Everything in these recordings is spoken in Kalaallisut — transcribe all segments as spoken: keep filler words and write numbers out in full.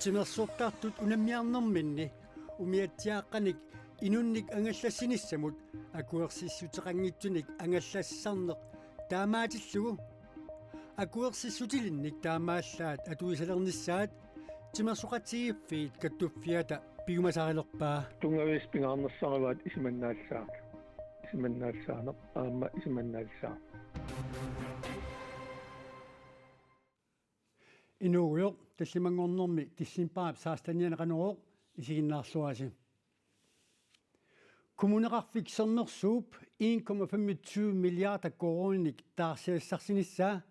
Timersortartut unammiarnerminni umiatsiaaqqanik inunnik angallassinissamut akuersissuteqanngitsunik angallassisarneq taamaatillugu akuersissutilinnik taamaallaat atuisalernissaat Timersoqatigiiffiit Kattuffiata piumasarilerpaa. Tunngaviisa pingaarnersaavaat isumannaallissaaq. Isumannaallissaaq. Aamma isumannaallissaaq. Inuugujoq, tallimanngornermi decembarip sekstenianni Qanorooq, isiginnaarluarisi. Kommuneqarfik Sermersuup en komma femogtyve milliarder koruuninik taarsiassarsinissaa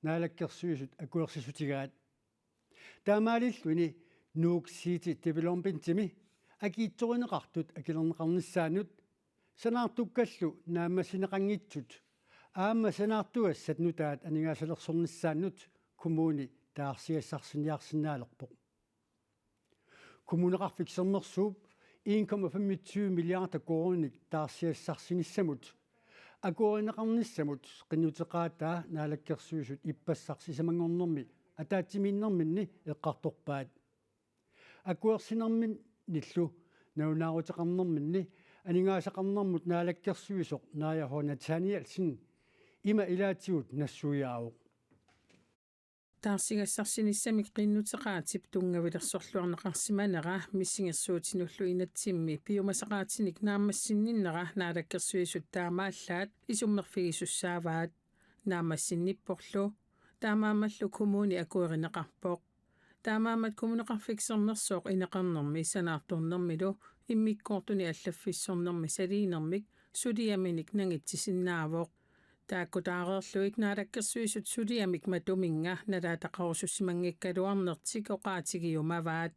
Naalakkersuisut akuersissutigaat. Taamaalilluni Nuuk City Developmentimi akiitsorineqartut akilerneqarnissaannut sanaartukkallu naammassineqanngitsut aamma sanaartugassat nutaat aningaasalersornissaannut kommuni taarsiassarsiinnarsinnaalerpoq. Kommuneqarfik Sermersuup en komma femogtyve milliarder koruuninik taarsiassarsinissamut akuerineqarnissamut qinnuteqaataa Naalakkersuisut ippassaq sisamanngornermi ataatsimiinnerminni eqqartorpaat. Akuersinerminnillu nalunaaruteqarnerminni aningaasaqarnermut naalakkersuisoq Naaja H. Nathanielsen ima ilaatigut nassuiaavoq. Taarsigassarsinissamik qinnuteqaatip tunngavilersorluarneqarsimanera misigersuutinullu inatsimmi piumasaqaatinik naammassinninnera Naalakkersuisut taamaallaat isummerfigisussaavaat. Naammassinnipporlu, taamaammallu kommuni akuerineqarpoq. Taamaammat Kommuneqarfik Sermersooq ineqarnermi sanaartornermilu immikkoortuni allaffissornermi saliinermik suliaminik nangitsisinnaavoq. Taakku taareerlugit Naalakkersuisut suliamik matuminnga nalaataqarusussimanngikkaluarnertik oqaatigiumavaat.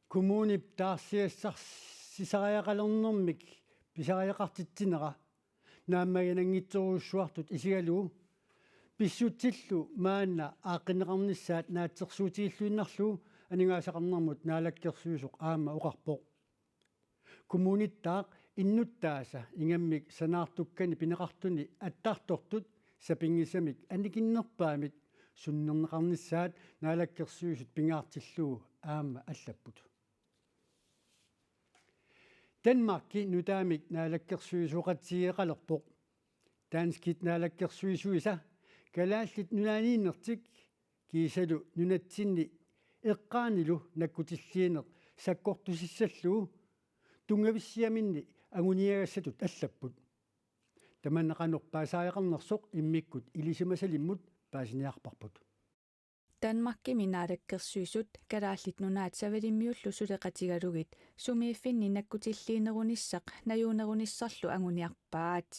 Kommunip taarsiassarsisariaqalernermik pisariaqartitsinera naammaginanngitsorujussuartut isigalugu pissutsillu maanna aaqqinneqarnissaat naatsorsuutigilluinnarlugu aningaasaqarnermut naalakkersuisoq aamma oqarpoq. Kommunittaaq innuttaasa ingammik sanaartukkani pineqartuni attartortut sapinngisamik annikinnerpaamik sunnerneqarnissaat naalakkersuisut pingaartillugu aamma allapput. Danmarki nutaamik naalakkersuisooqatigeeqalerpoq. Danskit naalakkersuisuisa Kalaallit Nunaanniinnertik kiisalu nunatsinni eqqaanilu nakkutilliineq sakkortusissallugu tunngavissiaminni anguniagassatut allapput. Tamanna qanoq paasariaqarnersoq immikkut ilisimasalimmut paasiniarparput. Danmarkimi naalakkersuisut Kalaallit Nunaat Savalimmiullu suleqatigalugit sumiiffinni nakkutilliinerunissaq najuunerunissarlu anguniarpaat.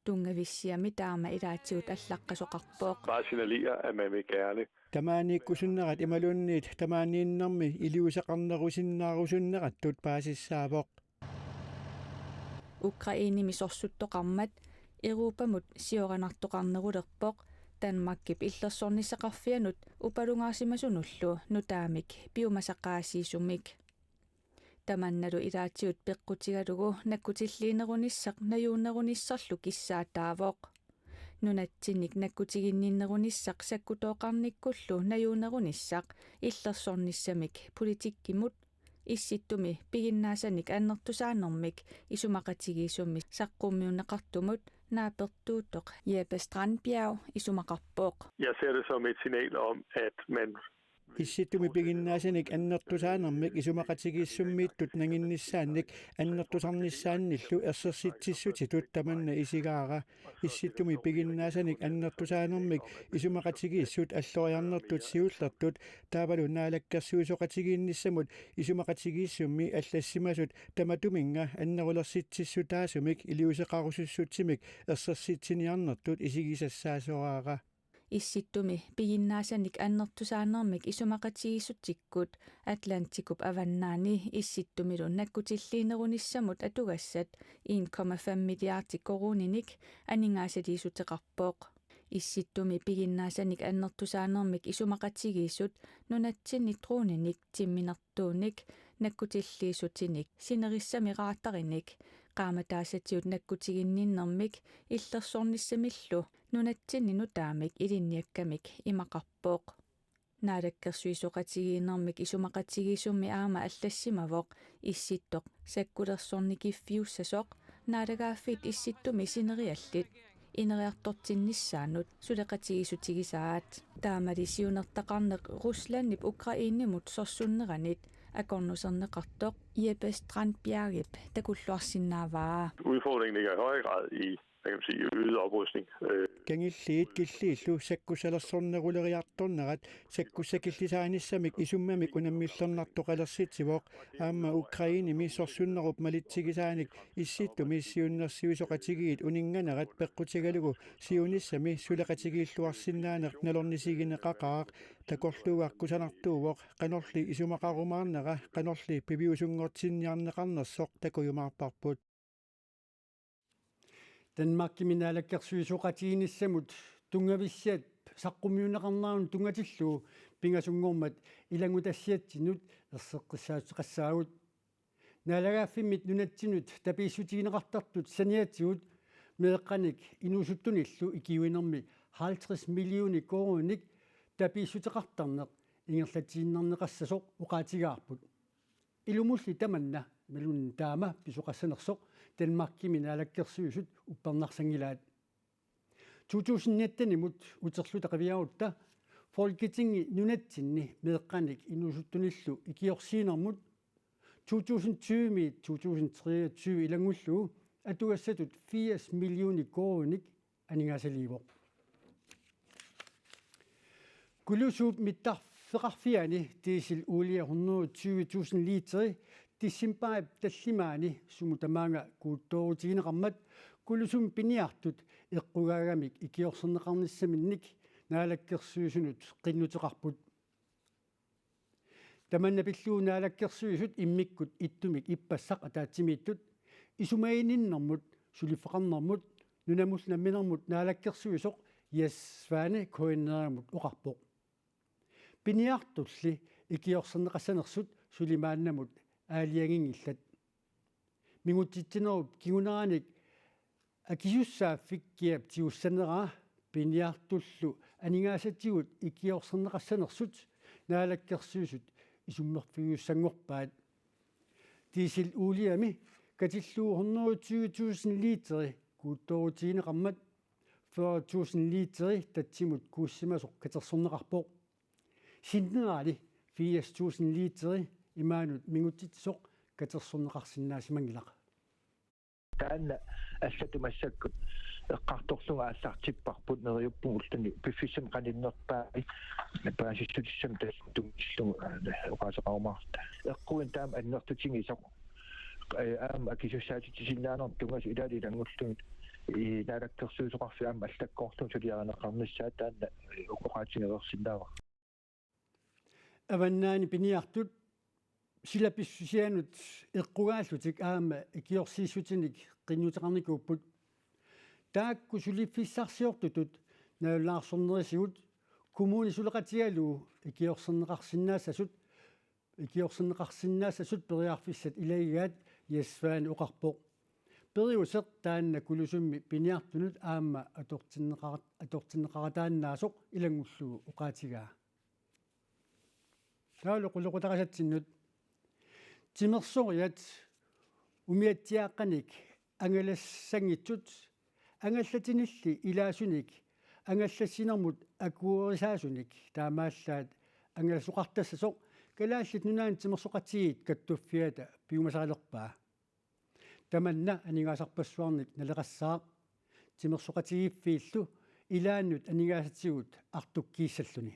Tunngavissiami taama ilaatigut allaqqasoqarpoq. Bare signalere, at man vil gerne. Tamaaniikkusunnerat imaluunniit tamaaniinnermi iliuuseqarnerusinnaarusunneratut paasissaavoq. Ukrainemi sorsuttoqarmat Europamut sioranartoqarnerulerpoq Danmarkip illersornissaqarfianut upalungaarsimasunullu nutaamik piumasaqaasiisumik. Tamannalu ilaatigut peqqutigalugu nakkutilliinerunissaq najuunerunissarlu kissaataavoq. Nunatsinnik nakkutiginninnerunissaq sakkutooqarnikkullu najuunerunissaq illersornissamik politikkimut Issittumi piginnaasanik annertusaanermik isumaqatigiissummi saqqummiunneqartumut naapertuuttoq Jeppe Strandbjerg isumaqarpoq. Jeg ser det som et signal om, at man Issittumi piginnaasanik annertusaanermik isumaqatigiissummiittut nanginnissaannik annertusarnissaannillu ersersitsissutitut tamanna isigaara. Issittumi piginnaasanik annertusaanermik isumaqatigiissut alloriarnertut siullertut taavalu naalakkersuisooqatigiinnissamut isumaqatigiissummi allassimasut tamatuminnga annerulersitsissutaasumik iliuuseqarusussutsimik ersersitsiniarnertut isigisassaasoraara. Issittumi piginnaasanik annertusaanermik isumaqatigiissutikkut Atlantikup avannaani Issittumilu nakkutilliinerunissamut atugassat en komma fem milliardi koruuninik aningaasaliissuteqarpoq. Issittumi piginnaasanik annertusaanermik isumaqatigiissut nunatsinni droninik timminertuunik nakkutilliissutinik sinerissami radarinik qaammataassatigut nakkutiginninnermik illersornissamillu nunatsinni nutaamik ilinniakkamik imaqarpoq. Naalakkersuisooqatigiinnermik isumaqatigiissummi aamma allassimavoq Issittoq sakkulersornikiffiussasoq naalagaaffiit Issittumi sineriallit ineriartortinnissaannut suleqatigiissutigisaat. Taamali siunertaqarneq Ruslandip Ukrainemut sorsunneranit akornuserneqartoq Jeppe Strandbjergip takulluarsinnaavaa. Udfordringen ligger i højere grad i, hvad kan man sige, øget oprustning. Øh, Kangilliit killiillu sakkussalersorneruleriartornerat sakkussakillisaanissamik isummamik unammillernartoqalersitsivoq. Aamma Ukrainemi sorsunnerup malitsigisaanik Issittumi siunnersuisoqatigiit uninnganerat peqqutigalugu siunissami suleqatigiilluarsinnaaneq nalornisigineqaqaaq. Takorluugaq kusanartuuvoq qanorli isumaqarumaarnera, qanorli piviusunngortinniarneqarnersoq takujumaarparput. Danmarkimi naalakkersuisooqatigiinnissamut tunngavissiat saqqummiunneqarneranut tunngatillugu pingasunngormat ilanngutassiatsinnut erseqqissaateqassaagut. Naalagaaffimmit nunatsinnut tapiissutigineqartartut saniatigut meeqqanik inuusuttunillu ikiuinermi halvtreds millioner koruuninik tapiissuteqartarneq ingerlatiinnarneqassasoq oqaatigaarput. Ilumulli tamanna imaluunniit taama pisoqassanersoq Danmarkimi naalakkersuisut uppernarsanngilaat. To tusind nitten-imut uterluta qiviarutta Folketingi nunatsinni meeqqanik inuusuttunillu ikiorsiinermut to tusind tyve-miit to tusind treogtyve ilanngullugu atugassatut firs millioner koruuninik aningaasaliivoq. Kulusuup mittarfeqarfiani diesel uulia hundrede tyve tusind literi decembarip tallimaani sumut tamaanga kuuttoorutigineqarmat Kulusummi piniartut eqqugaagamik ikiorserneqarnissaminnik Naalakkersuisunut qinnuteqarput. Tamanna pillugu Naalakkersuisut immikkut ittumik ippassaq ataatsimiittut isumaginninnermut suliffeqarnermut nunamullu namminermut naalakkersuisoq Jess Svane K N R-imut oqarpoq. Piniartulli ikiorserneqassanersut suli maannamut aalajanginngillat. Mingutsitsinerup kinguneranik akisussaaffik kiap tigussaneraa piniartullu aningaasatigut ikiorserneqassanersut Naalakkersuisut isummerfigiussanngorpaat. Diesel uuliami katillugu hundrede tyve tusind literi kuuttoorutigineqarmat fyrre tusind literi tatsimut kuussimasoq katersorneqarpoq. Sinnerali firs tusind literi imaanut mingutsitsisoq katersorneqarsinnaasimanngilaq. Taanna allatut massakkut eqqartorlunga aallartipparput neriuppunga ulluni piffissami qaninnerpaani paasissutissamik tassa tunngatillugu oqaaseqarumaarluta. Eqquini taama annertutigisoq aamma akisussaatitsisinnaanermut tunngasut ilaat ilanngullugit naalakkersuisoqarfiit aamma allakkoorlugit suliarineqarnissaat taanna oqaatigereersinnaavara. Avannaani piniartut silapissusianut eqqugaallutik aamma ikiorsiissutinik qinnuteqarnikuupput. Taakku suliffissarsiortutut nalulaarsornerisigut kommuni suleqatigalugu ikiorserneqarsinnaassasut ikiorserneqarsinnaassasut periarfissat ilagigaat Jess Svane oqarpoq. Periuseq taanna Kulusummi piniartunut aamma atortinneqara- atortinneqarataannaasoq ilanngullugu oqaatigaa. Taavalu qulequtaqasatsinnut. Timersoriat umiatsiaaqqanik angalassanngitsut angallatinilli ilaasunik angallassinermut akuerisaasunik taamaallaat angalasoqartassasoq Kalaallit Nunaanni Timersoqatigiit Kattuffiata piumasaqalerpaa. Tamanna aningaasarpassuarnik naleqassaaq timersoqatigiiffiillu ilaannut aningaasatigut artukkiissalluni.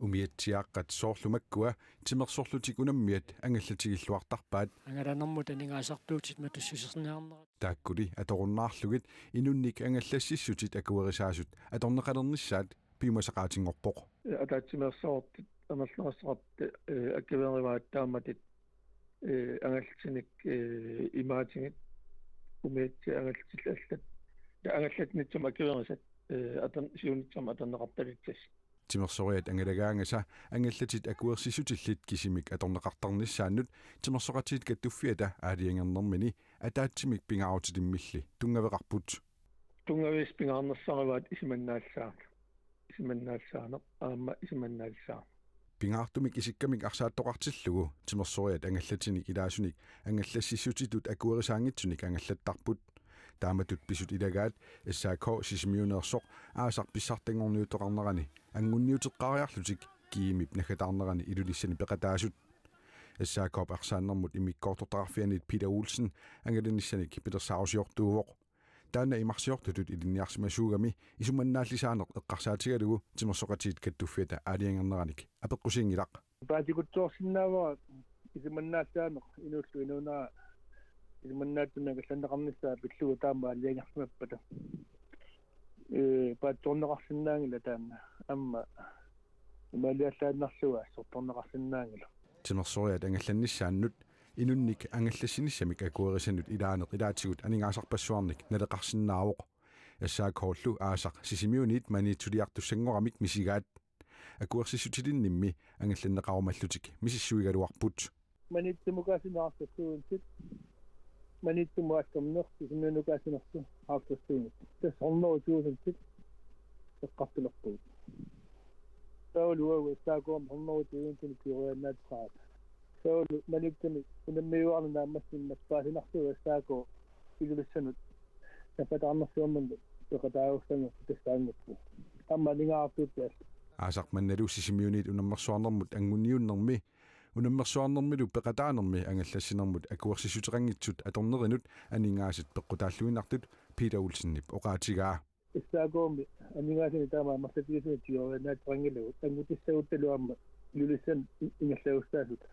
Umiatsiaaqqat soorlu makkua timersorlutik unammiat angallatigilluartarpaat. Angalanermut aningaasartuutit matussuserniarnerat. Taakkuli atorunnaarlugit inunnik angallassissutit akuerisaasut atorneqalernissaat piumasaqaatinngorpoq. Ataatsimeersuartut amerlasoqartut akuerivaat taamatit angallatinik imaatigut umiatsiaat angallatillit allat angallatinitsumik akuerisat atorn- siunissami atorneqartalissasoq. Timersoriat angalagaangasa angallatit akuersissutillit kisimik atorneqartarnissaannut Timersoqatigiit Kattuffiata aalajangernermini ataatsimik pingaarutilimmilli tunngaveqarput. Tunngaviisa pingaarnersaarivaat isumannaalluta. isumannaallisaaneq aamma isumannaallisarami. Pingaartumik isikkamik arsaattoqartillugu timersoriat angallatinik ilaasunik angallassissutitut akuerisaanngitsunik angallattarput. Taamatut pisut ilagaat S A K Sisimiuneersoq aasaq pissartanngorniuttoqarnerani angunniuteqqaariarlutik GM-ip naggataarnerani Ilulissani peqataasut. S A K-p arsaannermut immikkoortortaqarfianiit Peter Olsen angalanissanik pilersaarusiortuuvoq. Taanna imarsiortutut ilinniarsimasuugami isumannaallisaaneq eqqarsaatigalugu Timersoqatigiit Kattuffiata aalajangerneranik apeqqusiinngilaq. Paatikutsoorsinnaavara isumannaallisaaneq inuullu inuunera isumannaatsumik angallanneqarnissaa pillugu taama aalajangersimappata. Ee, paatsoorneqarsinnaanngilaq taanna. Aamma imaaliallaannarlugu assortorneqarsinnaanngilaq. Timersoriat angallannissaannut inunnik angallassinissamik akuerisanut ilaaneq ilaatigut aningaasarpassuarnik naleqarsinnaavoq. S A K-llu aasaq Sisimiuniit Maniitsuliartussanngoramik misigaat. Akuersissutilinnimmi angallanneqarumallutik misissuigaluarput. Maniitsumukaasineq artorsuuintit. Maniitsumut aallarneq, Sisimiunukaasinerlu artorsuuintit. Tassa hundrede tusindit eqqartulerpugut. Taavalu uagut S A K-mi hundrede tusindit kigoriannaatsaata. Taavalu Maniitsumi unammiuaarneq naammassinnaappasinarlugu S A K Ilulissanut naggataarnersiornermut peqataagussanngorpoq tassaanngorpoq. Aamma aningaasartuutit. Aasaq mannalu Sisimiuniit unammersuarnermut anguniunnermi, unammersuarnermilu peqataanermi angallassinermut akuersissuteqanngitsut atornerinut aningaasat peqqutaalluinnartut Peter Olsenip oqaatigaa. S A K-mi aningaasanik taama amerlatigisumik kigoriannaatseqanngilagut, angutissaguttalu aamma Ilulissanut i-, ingerlagussaasut.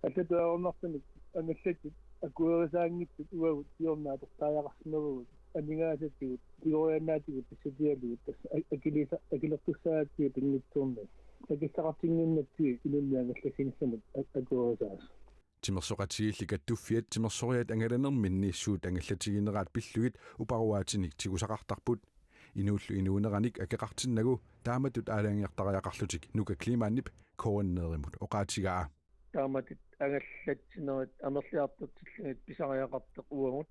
Allatut ajornartumik angallatit akuerisaanngitsut uagut siorna atortariaqarsimavugut, aningaasatigut kigoriannaatigut pissutigalugu tassa a-, akiliisa-, akilertussaagatsigu pinngitsoornani. Akissaqartinnginnatsigit inunnik angallassinissamut a-, akuerisaasut. Timersoqatigiilli Kattuffiat timersoriat angalanerminni suut angallatigineraat pillugit uparuaatinik tigusaqartarput. Inuullu inuuneranik akeqartinnagu taamatut aalajangertariaqarlutik Nuka Kleemann-ip K N R-imut oqaatigaa. Taamatut angallatsinerit amerliartortillugit pisariaqartoq uagut.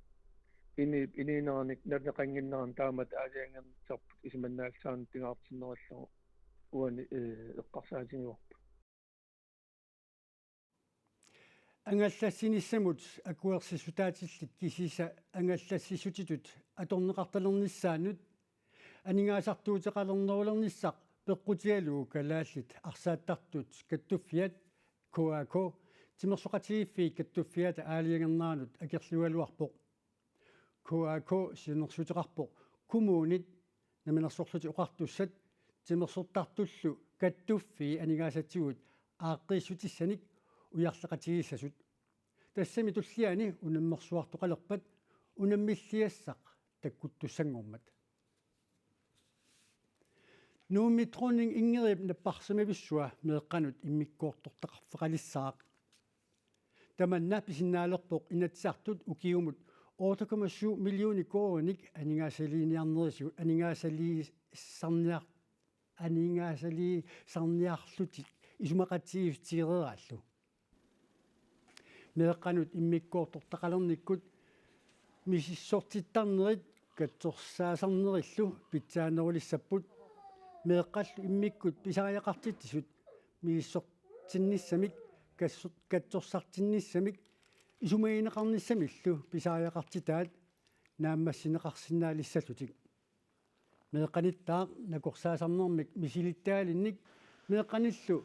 Ini-, inuuneranik naleqannginnerani taamatut aalajangernissarput isumannaallisaaneq pingaartinnerullugu uani, ee, eqqarsaatigivarput. Angallassinissamut akuersissutaatillit kisiisa angallassissutitut atorneqartalernissaannut aningaasartuuteqalernerulernissaq peqqutigalugu Kalaallit Arsaattartut Kattuffiat, K A K, Timersoqatigiiffiit Kattuffiata aalajangerneranut akerliugaluarpoq. K A K siunnersuuteqarpoq Kommunit, Namminersorlutik Oqartussat, timersortartullu kattuffii aningaasatigut aaqqiissutissanik ujarleqatigiissasut. Tassami tulliani unammersuartoqalerpat unammilliassaq takkuttussanngormat. Nuummi Dronning Ingridip napparsimavissua meeqqanut immikkoortortaqarfeqalissaaq. Tamanna pisinnaalerpoq Inatsisartut ukiumut otte komma syv millioner koruuninik aningaasaliiniarnerisigut, aningaasaliisarniar-, aningaasaliisarniarlutik isumaqatigiissutigereeraallu. Meeqqanut immikkoortortaqalernikkut misissortittarnerit katsorsaasarnerillu pitsaanerulissapput. Meeqqallu immikkut pisariaqartitsisut misissortinnissamik, kassor-, katsorsartinnissamik isumagineqarnissamillu pisariaqartitaat naammassineqarsinnaalissallutik. Meeqqanittaaq nakorsaasarnermik misilittagalinnik meeqqanillu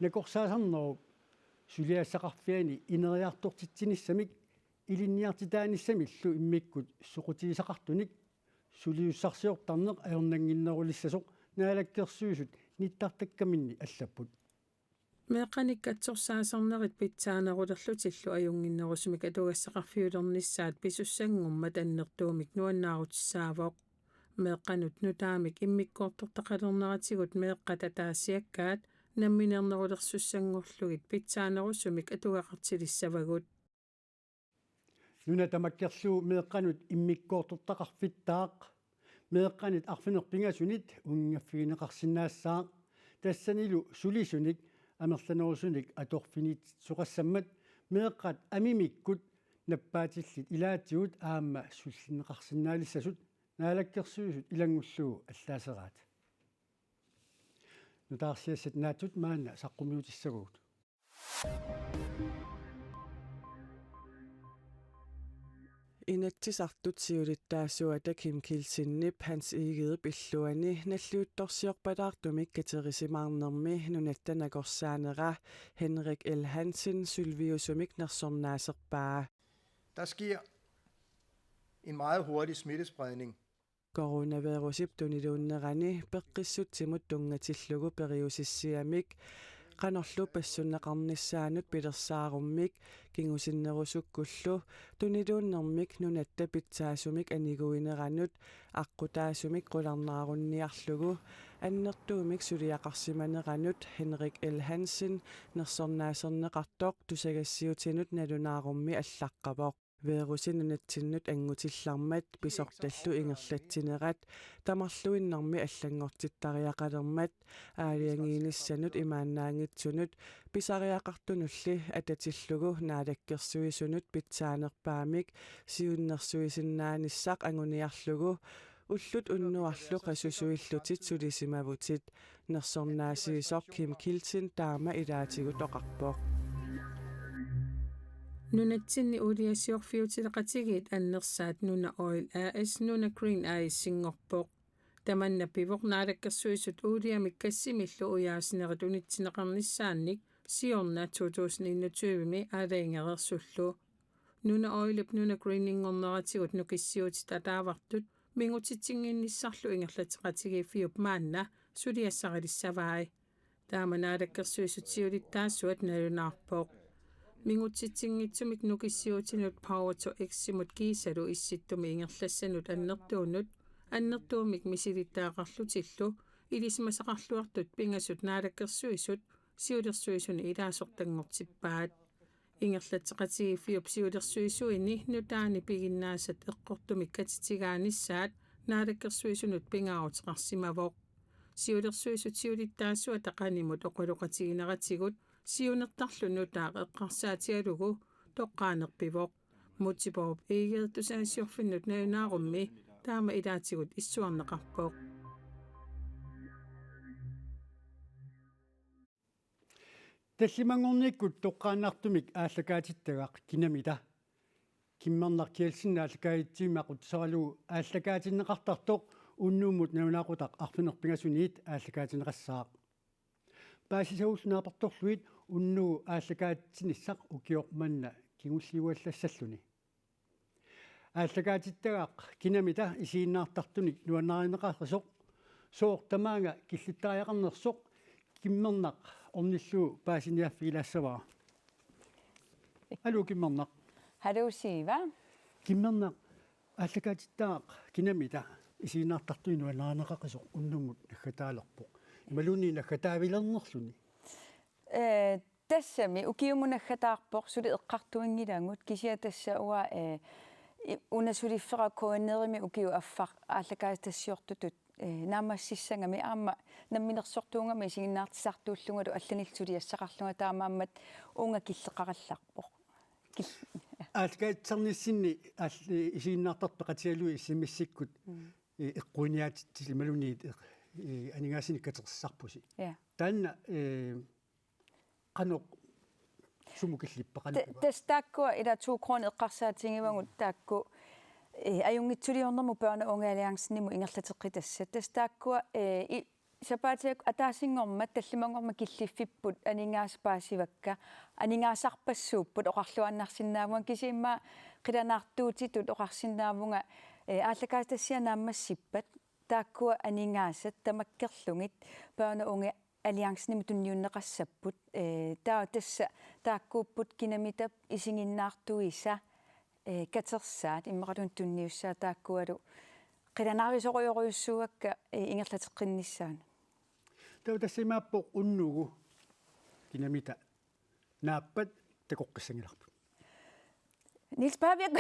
nakorsaasarnerup suliassaqarfiani ineriartortitsinissamik ilinniartitaanissamillu immikkut soqutigisaqartunik suliussarsiortarneq ajornannginnerulissasoq Naalakkersuisut nittartakkaminni allapput. Meeqqanik katsorsaasarnerit pitsaanerulerlutillu ajunnginnerusumik atugassaqarfiulernissaat pisussanngormat annertuumik nuannaarutissaavoq. Meeqqanut nutaamik immikkoortortaqalerneratigut meeqqat ataasiakkaat namminernerulersussanngorlugit pitsaanerusumik atugaqartilissavagut. Nuna tamakkerlugu meeqqanut immikkoortortaqarfittaaq. Meeqqanit arfineq-pingasunit uninngaffigineqarsinnaassaaq. Tassanilu sulisunik amerlanerusunik atorfinitsoqassammat meeqqat amimikkut nappaatillit ilaatigut aamma sullinneqarsinnaalissasut Naalakkersuisut ilanngullugu allaaseraat. Nutaarsiassat naatsut maanna saqqummiutissavagut. Inatsisartut siulittaasuata Kim Kielsenip Hans Egedep illuani nalliuttorsiorpalaartumik katerisimaarnermi nunatta nakorsaanera Henrik L. Hansen sølviusumik nersornaaserpaa. Der sker en meget hurtig smittespredning. Coronavirusip tuniluunnerani peqqissutsimut tunngatillugu periusissiamik qanorlu passunneqarnissaanut pilersaarummik kingusinnerusukkullu tuniluunnermik nunatta pitsaasumik aniguineranut aqqutaasumik qularnaarunniarlugu annertuumik suliaqarsimaneranut Henrik L. Hansen nersornaaserneqartoq tusagassiutinut nalunaarummi allaqqavoq. Virusi nunatsinnut angutillarmat pisortallu ingerlatsinerat tamarluinnarmi allanngortittariaqalermat aalajangiinissanut imaannaanngitsunut pisariaqartunulli atatillugu naalakkersuisunut pitsaanerpaamik siunnersuisinnaanissaq anguniarlugu ullut unnuarlu qasusuillutit sulisimavutit. Nersornaasiisoq Kim Kielsen taama ilaatigut oqarpoq. Nunatsinni uuliasiorfiutileqatigiit annersaat Nuna Oil A/S Nuna Green A/S-inngorpoq. Tamanna pivoq Naalakkersuisut uuliamik gassimillu ujaasinerit unitsinneqarnissaannik siorna to tusind enogtyve-mi aalajangereersullu. Nuna Oilip Nuna Greeninngorneratigut nukissiuutit ataavartut mingutsitsinnginnissarlu ingerlatseqatigiiffiup maanna suliassarilissavai. Taama Naalakkersuisut siulittaasuat nalunaarpoq. Mingutsitsinngitsumik nukissiuutinut Power to X-imut kiisalu Issittumi ingerlassanut annertuunut annertuumik misilittagaqarlutillu ilisimasaqarluartut pingasut Naalakkersuisut siulersuisuni ilaasortanngortippaat. Ingerlatseqatigiiffiup siulersuisuini nutaani piginnaasat eqqortumik katitigaannissaat Naalakkersuisunut pingaaruteqarsimavoq. Siulersuisut siulittaasuata qanimut oqaloqatigineratigut siunertarlu nutaaq eqqarsaatigalugu toqqaanerpivoq. Múte Bourup Egede tusagassiorfinnut nalunaarummi taama ilaatigut issuarneqarpoq. Tallimanngornikkut toqqaannartumik aallakaatittagaq Kinamita. Kimmernaq Kielsen aallakaatitsivimmi aqutsisoralugu aallakaatinneqartartoq unnummut nalunaaqutaq arfineq-pingasuniit aallakaatinneqassaaq. Paasisagullu naapertorlugit unnugu aallakaatitsinissaq ukioq manna kingulliuallassalluni. Aallakaatittagaq Kinamita isiginnaartartunik nuannarineqarisoq sooq tamaanga killittariaqarnersoq Kimmernaq ornillugu paasiniaaffigilaassavara. Aluu Kimmernaq. Haluu Siiva. Kimmernaq aallakaatittagaq Kinamita isiginnaartartunik nuannarineqarisoq unnummut naggataalerpoq. Imaluunniit naggataavilernerluni. Eh, tassami ukiumut naggataarpoq suli eqqartuinngilagut kisianni tassa uanga, eh, i-, una suliffeqarpoq K N R-imi ukiup affaq aallakaatitassiortutut, eh, naammassissagami aamma namminersortuugami isiginnaartitsisartuullungalu allanillu suliassaqarlunga taamaammat uunga killeqarallarpoq. Kil-, Aallakaatitsisarnissinni aall-, isiginnaartartut peqatigalugit S M S-ikkut, mm, eh, eqquiniaatitsillugu imaluunniit eq-, eh, aningaasanik katersisarpusi. Ja. Taanna, eh, qanoq sumut killippa, qanoq Ta-, piva? Tassa taakkua ila to kroner eqqarsaatigivagut taakku, eh, ajunngitsuliornermut Børne- og Ungealliancemut ingerlateqqitassat. Tassa taakkua, eh, i-, sapaatip ataasinngormat tallimanngormat killiffipput aningaasat paasivakka, aningaasarpassuupput oqarluinnarsinnaavunga kisianni qilanaartuutitut oqarsinnaavunga, eh, aallakaatitassiaq naammassippat taakkua aningaasat tamakkerlugit Børne- og Unge- alliancemut tunniunneqassapput, eh, taava tassa taakkuupput Kinamitap isiginnaartuisa, eh, katersaat immaqaluunniit tunniussaat taakkualu qilanaarisorujorujussuuakka, eh, ingerlateqqinnissaannut. Taava tassa imaappoq unnugu Kinamita naappat takoqqissanngilarput. Niels Paaviak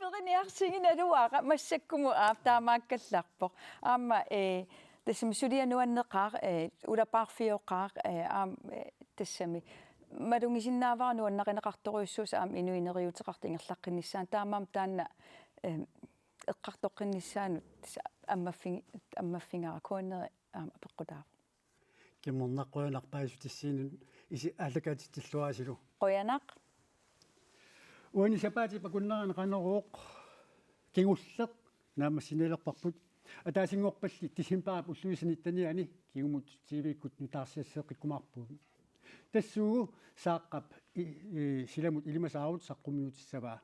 periniarsiginaluara massakkumut aap taamaakkallarpoq. Aamma, eh, tassami suliaq nuanneqaaq, eh, ulapaarfioqaaq, eh, aamma, eh, tassami malugisinnaavara nuannarineqartorujussuusoq aamma inuit neriuuteqartut ingerlaqqinnissaannut taamaammat taanna, eh, eqqartoqqinnissaanut tassa ammaffigi-, ammaffigara K N R aamma apeqqutaavoq. Qujanaq, qujanaq paasissutissiinut, isi aallakaatitsilluarisilu. Qujanaq. Uani sapaatip akunnerani Qanorooq kingulleq naammassineqarparput. Ataasinngorpalli decembarip ulluisa nittenianni kingumut T V-kkut nutaarsiasseeqqikkumaarpugut. Tassuugu Saaqqap i- i- silamut ilimasaarut saqqummiutissavaa.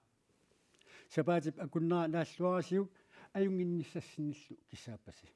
Sapaatip akunnera naalluarisiuk ajunnginnissassinnillu kissaappasi.